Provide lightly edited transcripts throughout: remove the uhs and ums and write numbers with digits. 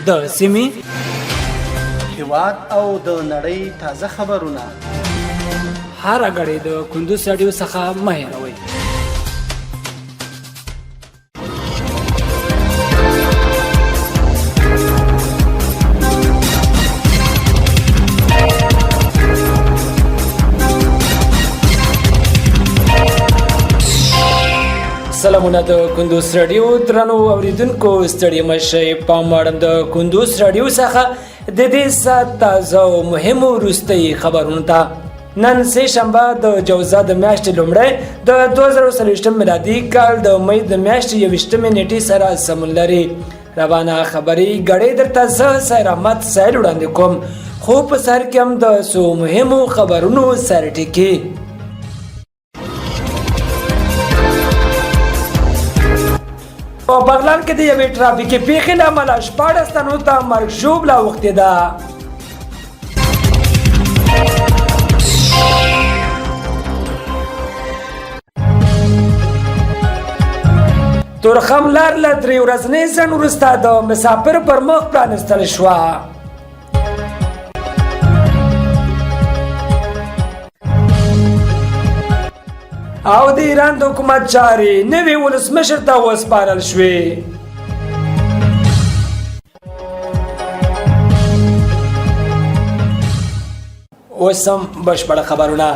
د سیمې، هیواد او د نړۍ تازه خبرونه. هره ګړۍ د کندوز راډیو څخه مه هېروئ. سلامونه د کندوز راډیو درنو اوریدونکو، ستړي مه شئ. پام واړم د کندوز راډیو څخه د دې ساعت تازه او مهمو وروستۍ خبرونو ته. نن سه شنبه د جوزا د میاشتې لومړی د 2023 میلادي کال د مې د میاشتې 21 نیټې سره سمون لري. روانه خبري ګړۍ درته زه سیر احمد سیل وړاندې کوم، خو په سر کې هم د څو مهمو خبرونو سرټکي. په بغلان کې د یوې ټرافیکي پیښې له امله 16 تنو ته مرګ ژوبله اوښتې ده. تورخم لار له 3 ورځنۍ ځنډ وروسته د مسافر پر مخ پرانیستل شوه. او د ایران د حکومت چارې نوي ولسمشر ته وسپارل شوې. اوس هم بشپړ خبرونه.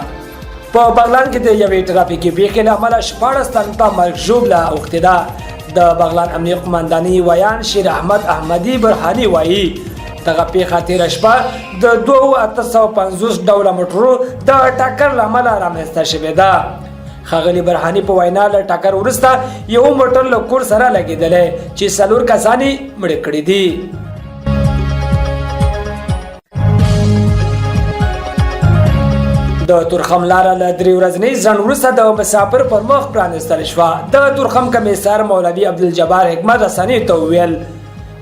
په بغلان کې د یوې ټرافیکي پیښې له امله 16 تنو ته مرګ ژوبله اوښتې ده. د بغلان امنیه قومندانۍ ویاند شیر احمد احمدي برهاني وایي، دغه پیښه تېره شپه د 2850 ډوله موټرو د ټکر له امله رامنځته شوې ده. ښاغلي برهاني په وینا، له ټکر وروسته یو موټر له کور سره لګېدلی چې 4 کسان یې مړه کړي دي. د تورخم لاره له 3 ورځنۍ ځنډ وروسته د مسافر پر مخ پرانیستل شوه. د تورخم کمیسار مولوي عبدالجبار حکمت رسنیو ته وویل،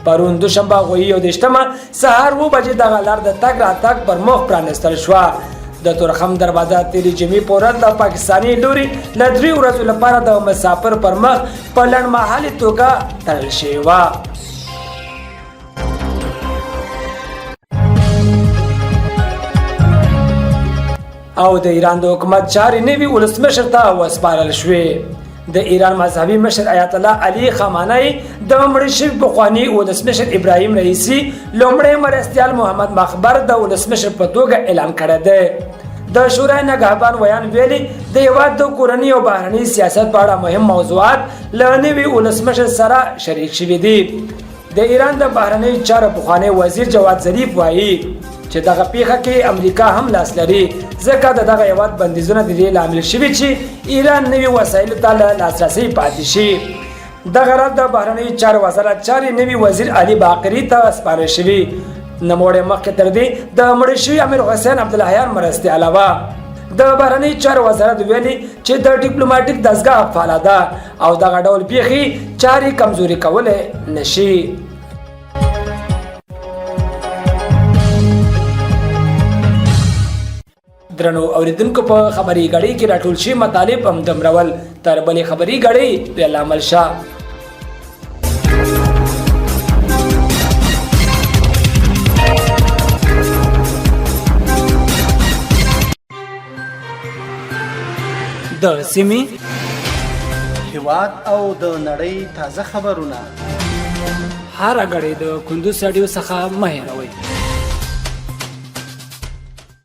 پرون دوشنبه غویي 21مه سهار 7 بجې دغه لار د تګ راتګ پر مخ پرانیستل شوه. د تورخم دروازه تېرې جمعې په ورځ د پاکستاني لوري له 3 ورځو لپاره د مسافر پر مخ په لنډمهالې توګه تړل شوې وه. او د ایران د حکومت چارې نوي ولسمشر ته وسپارل شوې. د ایران مذهبي مشر آیت الله علي خامنه‌ای د مړ شوي پخواني ولسمشر ابراهیم رئیسي لومړی مرستیال محمد مخبر د ولسمشر په توګه اعلان کړی دی. د شورای نگهبان ویاند ویلي، د هېواد د کورني او بهرني سیاست په اړه مهم موضوعات له نوي ولسمشر سره شریک شوي دي. د ایران د بهرنیو چارو پخوانی وزیر جواد ظریف وایي چې دغه پیښه کې امریکا هم لاس لري، ځکه د دغه هېواد بندیزونه د دې لامل شوي چې ایران نوي وسایلو ته له لاسرسي پاتې شي. دغه راز د بهرنیو چارو وزارت چارې نوي وزیر علي باقري ته سپارل شوي. نوموړی مخکې تر دې د مړ شوي امیر حسین عبدالحیان مرستیاله وه. د بهرنیو چارو وزارت ویلي چې د ډیپلوماټیک دستګاه فعاله ده او دغه ډول پیښې چارې کمزوري کولی نشي. درنو اوریدونکو، په خبري غړي کې راټول شي مطالب هم دمرول. تر بلې خبري غړي بیا لامل شه. د سیمې، هیواد او د نړۍ تازه خبرونه هره ګړۍ د کندوز راډیو څخه مه هېروئ.